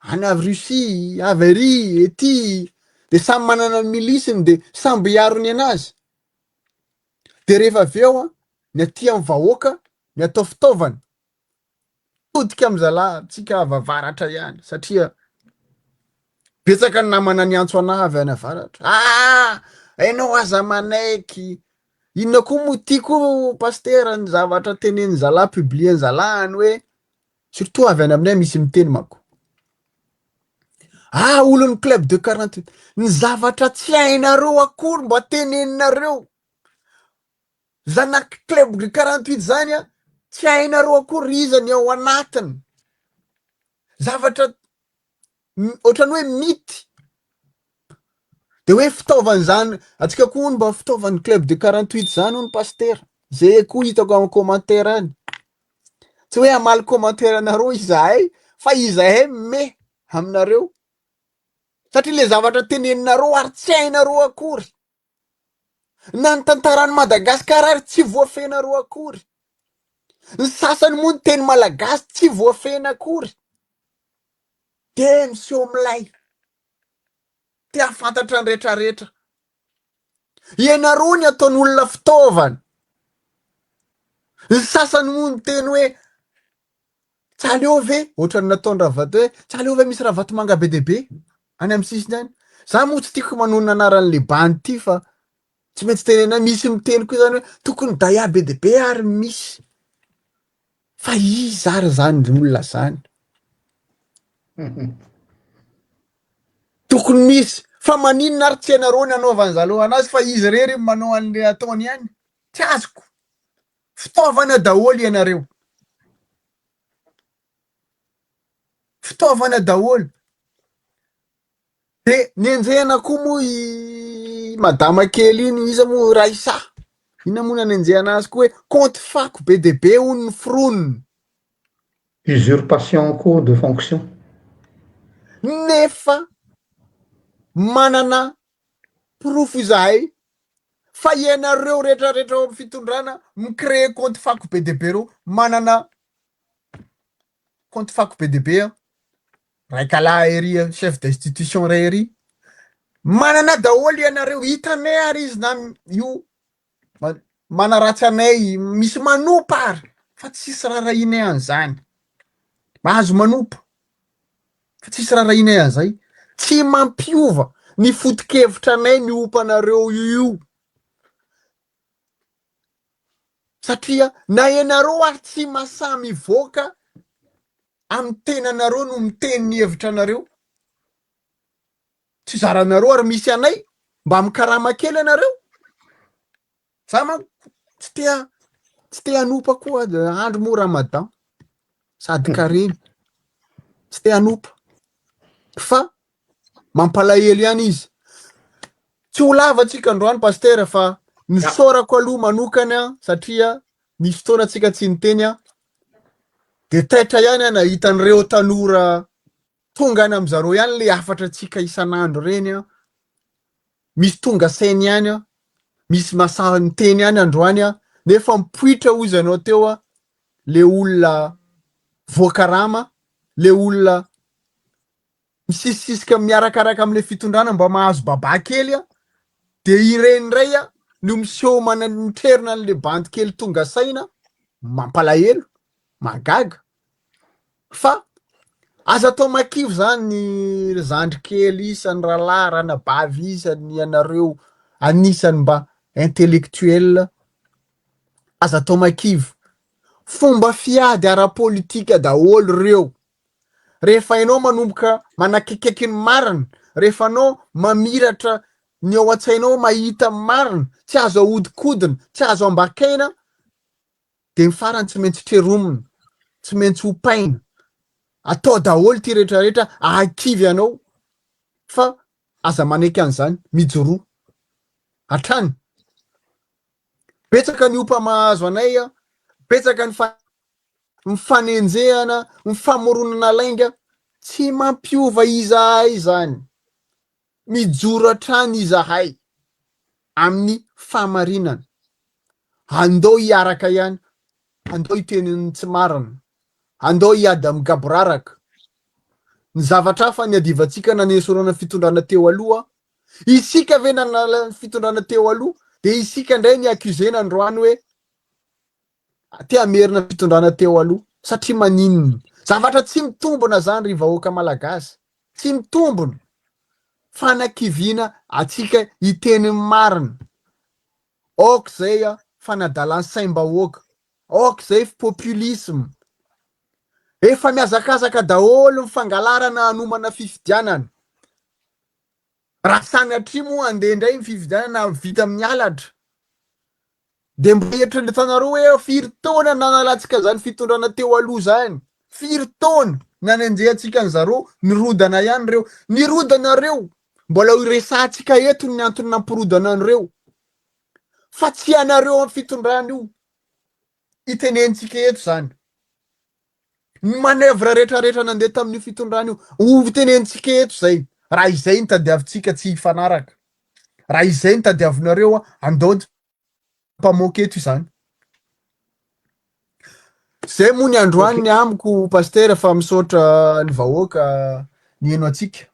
any avy Russie avy ary ety de samy manana ny milisiny de samby hiaro ny anazy de rehefa avy eo a ny aty amin'ny vahoaka ny atao fitaovana todika amy zalahy tsika avy avaratra ihany satria betsaka ny namana niantso anahy avy any avaratra ah enao aza manaiky inona koa moa tiako pastera ny zavatra tenen'ny zalahy publien zalahy any hoe surtout avy any aminay misy miteny manko ah olon'ny club de 48 ny zavatra tsy hainareo akory mba teneninareo zanaky club de 48 zany a tsy hainareo akory iza ny ao anatiny zavatra ohatrany hoe mity de hoe fitaovan'zany atsika koa hono mba fitaovan'ny club de 48 zany hono pastera zay koa hitako amin'ny commentaire any tsy hoe hamaly commentaire anareo izahay fa izahay me aminareo satria le zavatra teneninareo ary tsy hainareo akory na ny tantaran'i Madagasikara ary tsy voafenareo akory ny sasany moa ny teny malagasy tsy voafena akory de miseho milay te hahafantatra ny retraretra ianareo ny ataon'olona fitaovana ny sasany moa ny teny hoe tsy aleo ve ohatran'ny nataony ravato hoe tsy aleo ve misy ravatomanga be dia be any amin'ny sisiny any za moa tsy tiako manonona anaran'le bandy ty fa tsy maintsy tenena misy miteny koa zany hoe tokony daya be dia be ary misy fa iza ary zany olona zany tokony misy fa maninona ary tsy ianareo ny anaovan'ny zareo anazy fa izy rery manao an'le ataony ihany tsy azoko fitaovana daholo ianareo fitaovana daholo de nenjehana koa moa i madama kely iny iza moa Raissa inona moa nanenjehana azy koa hoe compte fako be de be hono ny foronony Usurpation koa de fonction. Nefa manana porofo izahay fa ianareo rehetrarehetra ao amin'ny fitondrana mi-créer compte fako be dia be reo manana compte fako be dia be a raikalahy ery chef d'institution ray ery manana daholo ianareo hitanay ary izy na io manaratsy anay misy manompa ary fa tsisy raharahianay an'izany mahazo manompa fa tsisy raharahianay an'izay tsy mampiova ny foto-kevitra anay ny ompanareo io satria na ianareo ary tsy masahy mivoaka amin'ny tenanareo no miteny ny hevitra anareo Tsy zaranareo ary misy anay mba mikarama kely ianareo. Za manko tsy te tsy te hanopa koa andro moa ramadan sady karemy tsy te hanopa fa mampalahelo ihany izy. Tsy ho lava tsika androany pasitera fa nisaorako aloha manokana satria nisy fotoana tsika tsy niteny aho de taitra ihany aho nahita an'ireo tanora Tonga any amin'zareo ihany le hafatra antsika isan'andro ireny an, misy tonga saina ihany an, misy masahy miteny ihany androany an, nefa mipoitra hozy ianao teo an, le olona voakarama, le olona misisisisika miarakaraka amle fitondrana mba mahazo babà kely an, de ireny indray an no miseho mana- mitrerona an'le bandy kely tonga saina, mampalahelo, mahagaga. Fa aza atao makivy zany ry zandry kely isany, rahalahy, ranabavy isany, ianareo anisany mba intellectuel, aza atao makivy. Fomba fiady ara-politika daholo reo. Rehefa ianao manomboka manakaikaiky ny marina, rehefa anao mamiratra ny ao an-tsainao mahita ny marina, tsy azo ahodikodina, tsy azo ambakaina, dia ny farany tsy maintsy treromina, tsy maintsy hopaina, atao daholo ity rehetra rehetra ahakivy anao fa aza manaiky an'izany, mijoroa hatrany. Betsaka ny opa mahazo anay, betsaka ny ny fanenjehana, ny famoronana lainga, tsy mampiova izahay izany. Mijoro hatrany izahay amin'ny fahamarinana. Andao hiaraka ihany, andao hiteny ny tsy marina, andao hiady amin'ny gaboraraka. Ny zavatra hafa niadivantsika nanesorana ny fitondrana teo aloha, isika ve nanala ny fitondrana teo aloha dia isika indray ny accusena androany hoe te hamerina ny fitondrana teo aloha satria maninona? Zavatra tsy mitombona zany ry vahoaka malagasy. Tsy mitombona. Fanakiviana antsika hiteny ny marina. Aoka izay a fanadalan'ny saim-bahoaka. Aoka izay populisme. Efa mihazakazaka daholo ny fangalarana hanomana fifidianana. Raha sanatria moa handeha indray ny fifidianana vita amin'ny halatra. Dia mba eritreretanareo hoe firy taona nanalantsika izany fitondrana teo aloha izany? Firy taona nanenjehantsika an'zareo? Nirodana ihany ireo. Nirodana ireo. Mbola ho resahantsika eto ny antony nampirodana an'ireo. Fa tsy ianareo amin'ny fitondrana io. Itenentsika eto izany. Ny manœuvre rehetrarehetra nandeha tamin'io fitondrana io, ho tenenitsika eto izay. Raha izay no tadiavintsika tsy hifanaraka. Raha izay no tadiavinareo, andao mpamoaka eto izany. Zay moa ny androany ny amiko Pasitera fa misaotra ny vahoaka niheno antsika.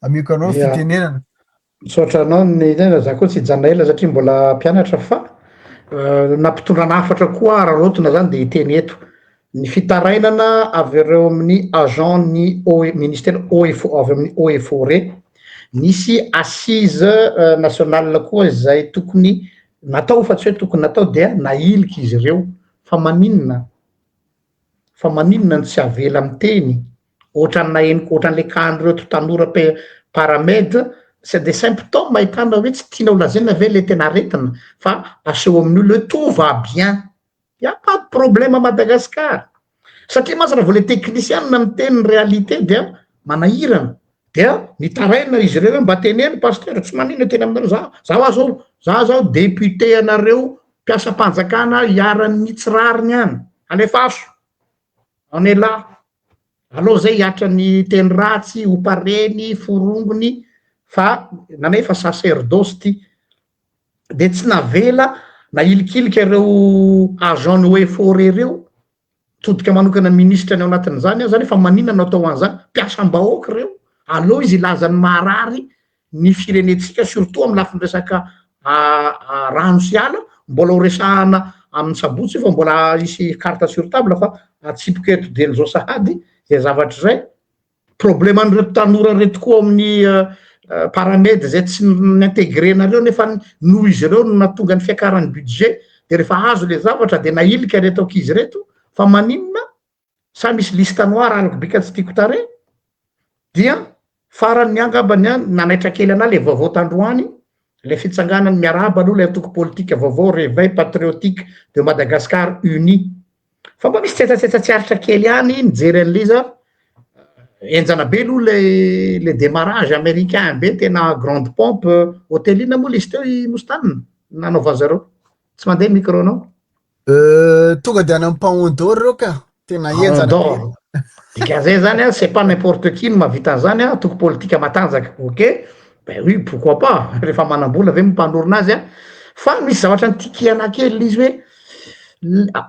Ameko anao ny fitenenana. Misaotra anao ny tena, za koa tsy hijanona ela satria mbola mpianatra fa nampitondrana hafatra koa araraotina zany de hiteny eto. Ny fitarainana avy ireo amin'ny agent ny haut ministère haut et avy amin'ny haut et forêt, nisy assise nationale koa izay tokony natao fa tsy hoe tokony natao dia nahilika izy ireo fa maninona? Fa maninona no tsy avela miteny? Ohatran'ny nahenoko ohatran'le cas an'ireto tanora pe paramed, c'est des symptômes ahitana hoe tsy tiana ho lazaina ve le tena aretina fa aseho amin'ny olona hoe tout va bien, y a pas de problème à Madagascar, satria mantsy raha vao le technician miteny ny réalité dia manahirana, dia mitaraina izy ireo hoe mba teneno pasteur, tsy maninona teny aminareo, za za hoa zao za zao député anareo mpiasam-panjakana iharan'ny tsy rariny any, alefaso, on est là. Aleo zay hiatra ny teny ratsy, opa reny, forongony fa nanefa sacerdoce ty. De tsy navela nahilikilika ireo agent ny haut et foret reo, mitodika manokana ministra ny ao anatin'izany aho zany fa maninona no atao an'izany, mpiasam-bahoaka ireo, aleo izy hilaza ny maharary ny firenentsika surtout amin'ny lafiny resaka rano sy ala, mbola ho resahana amin'ny sabotsy io fa mbola hisy carte sur table fa atsipiko eto dieny izao sahady izay zavatra izay, problème an'ireto tanora ireto koa amin'ny paramed izay tsy ni-integrer-nareo nefa noho izy ireo no nahatonga ny fiakaran'ny budget de rehefa azo le zavatra de nahilika ireto ankizy ireto fa maninona sa misy liste noire alako bika tsy tiako tarehy dia farany ny angambany an nanaitra kely anah le vaovao tandroany le fitsanganany miarahaba aloha le antoko politika vaovao réveil patriotique de Madagascar uni fa mba misy tsetsatsetsa tsy aritra kely ihany nijery an'le izy aho henjana be aloha le le démarrage américain be tena grande pompe hôtel inona moa le izy teo i Moustane nanaovan'ny zareo tsy mandeha micro nao Tonga de any amin'ny Paon d'Or reo ka. Tena henjana be. Paon d'Or. Dikan'izay zany an, c'est pas n'importe qui no mahavita an'izany an, antoko politika matanjaka. Ok, ben oui, pourquoi pas, rehefa manam-bola ve mpanorina azy an. Fa misy zavatra nitikihana kely ilay izy hoe,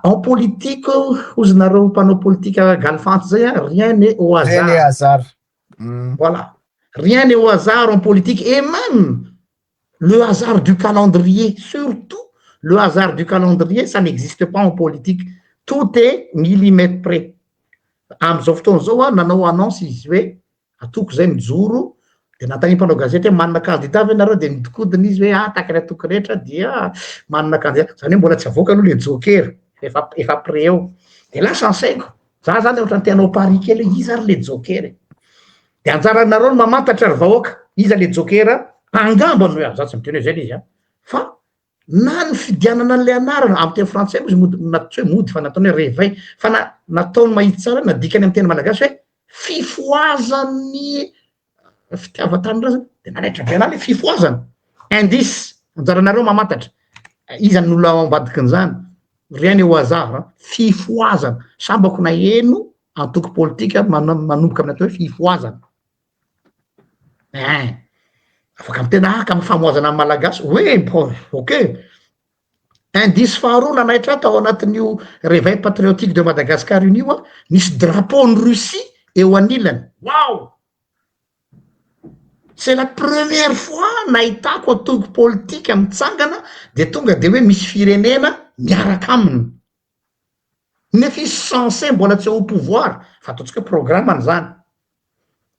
en politique hozy nareo mpanao politika galifanty zay an, rien n'est au Rien n'est hasard. hasard. Voilà, rien n'est au hasard en politique et même Le hasard du calendrier, surtout le hasard du calendrier, ça n'existe pas en politique. Tout est millimètre près. Amin'izao fotoana izao an, nanao annonce izy hoe antoko izay mijoro, dia nanontanian'ny mpanao gazety hoe manana candidat ve nareo, dia nidikodina izy hoe ah tahaka ny antoko rehetra dia manana candidat, izany hoe mbola tsy avoaka aloha ilay joker, efa efa prêt eo. Dia lasa ny saiko, za zany ohatran'ny te hanao pari kely hoe iza ary ilay joker e? Dia anjaranareo ny mamantatra ry vahoaka, iza ilay joker, angamba no hoe, za tsy miteny hoe izay ilay izy an, fa na ny fidianana an'ilay anarana, amin'ny teny frantsay moa izy mody, na tsy hoe mody fa nataony hoe réveil, fa na nataony mahitsy tsara hoe nadikany amin'ny teny malagasy hoe fifohazan'ny fitiavan-tanindrazana, dia nanaitra be an'ahy ilay fifohazana, indice, anjaranareo mamantatra, iza no olona ao ambadikin'izany, rien n'est au hasard an, fifohazana, sambako naheno antoko politika manomboka amin'ny atao hoe fifohazana. Ein! Afaka miteny ah ka famohazana ny malagasy, oui bon ok, indice faharoa nanaitra ahy tao anatin'io reveil patriotique de Madagascar io io an, nisy drapeau ny Russie eo anilany, waouh! C'est la première fois nahitako antoko politika mitsangana de tonga de hoe misy firenena miaraka aminy. Nefa izy censé mbola tsy au pouvoir, fa ataontsika hoe programme-ny zany.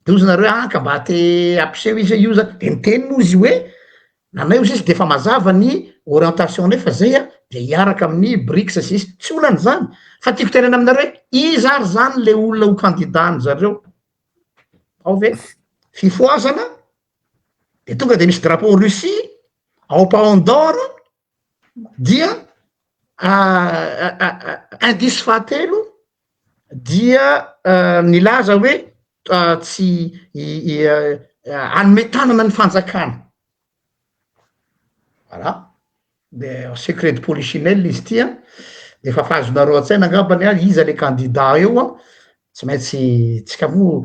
De hozy nareo hoe ah ka mba te hampiseho izy hoe io zany, de niteny moa izy hoe nanay hozy izy de efa mazava ny orientation-nay fa zay an de hiaraka amin'ny Brics sy sisa, tsy olana zany, fa tiako tenenina aminareo hoe iza ary zany le olona ho candidat-ny zareo? Ao ve? Fifohazana, de tonga de misy drapeau Russie ao Paon d'or, dia indice fahatelo dia nilaza hoe tsy hanome tanana ny fanjakana, voilà, de secret de polichinelle izy ity an, de efa azonareo an-tsaina angambany an, iza le candidat eo an, Tsy maintsy tsika moa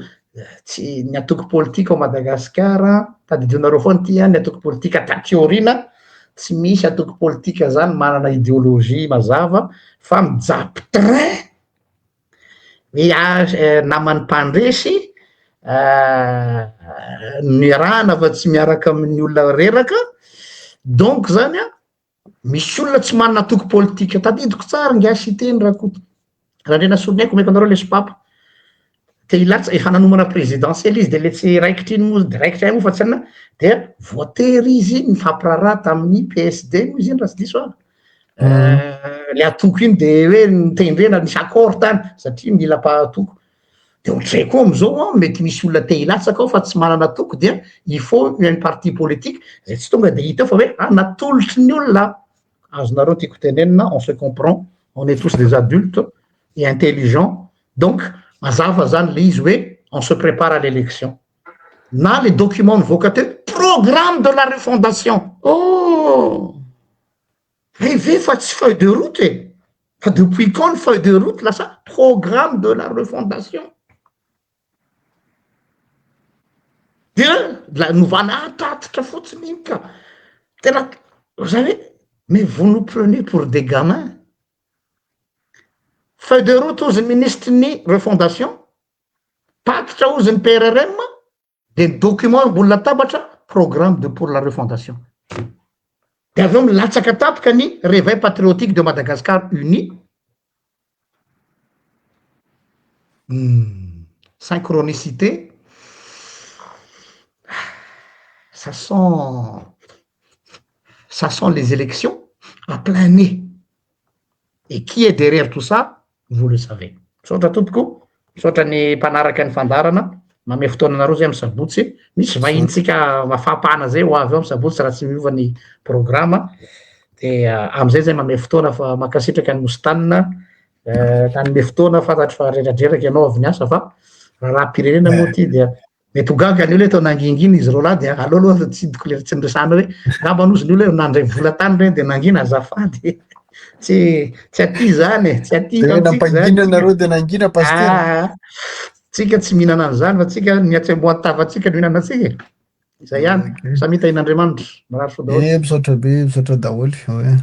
tsy ny antoko politika ao Madagasikara, tadidionareo foana ity an, ny antoko politika taty aoriana, tsy misy antoko politika zany manana ideologie mazava fa mijapy train ny naman'ny mpandresy niarahana fa tsy miaraka amin'ny olona reraka, donc zany an Misy olona tsy manana antoko politika, tadidiko tsara ingahy Siteny Rakoto, Randrianasoloniaiko omeko anareo le sopapa, te hilatsa, efa nanomana présidentielle izy de le tsy raikitra iny moa, de raikitra ihany moa fa tsy inona, dia voatery izy nifampiraharaha tamin'ny PSD moa izy iny raha tsy diso aho, le antoko iny de hoe notendrena, nisy accord tany satria mila mpahatoky. De ohatr'izay koa am'zao an, mety misy olona te hilatsaka ao fa tsy manana antoko dia il faut un parti politique zay tsy tonga de hita eo fa hoe ah natolotry ny olona, azonareo tiako tenenina, on se comprend, on est tous des adultes et intelligents, donc mazava zany le izy hoe on se prépare à l'élection, na le document nivoaka teo programme de la refondation, oh! Hay ve fa tsy feuille de route e! Fa depuis quand ny feuille de route lasa programme de la refondation? Dia la novana tatitra fotsiny iny ka. Tena zany hoe mais vous nous prenez pour des gamins? Feuille de route hozy ny minisitry ny refondation, tatitra hozy ny PRRM, de ny document ambony latabatra programme de pour la refondation de avy eo milatsaka tampoka ny réveil patriotique de Madagascar uni hum synchronicité ça sent ça sent les élections à plein nez et qui est derrière tout ça vous le savez. Misaotra tompoko, misaotra ny mpanaraka ny fandaharana, manome fotoana anareo zay amin'ny sabotsy, misy vahintsika mafampana zay ho avy eo amin'ny sabotsy raha tsy miova ny programa, de amizay zay manome fotoana fa mankasitraka an'i Moustane nanome fotoana, fantatro fa reradreraka ianao avy niasa fa raharaham-pirenena moa ty dia Mety ho gaga ny olona hoe toa nangingina izy roalahy dia aleo aloha tsidiko le tsy niresahana hoe angamba hozy ny olona hoe nandray vola tany ireny dia nangina azafady. Tsy tsy aty izany e, tsy aty Dia nampangina nareo dia nangina pasitera. Ah, tsika tsy mihinana an'izany fa tsika ny hatsembohan-tavantsika no hihinana antsika e. Izay ihany, samia tahin'Andriamanitra. Mirary soa daholo. Eh, misaotra be, misaotra daholo. Ouais.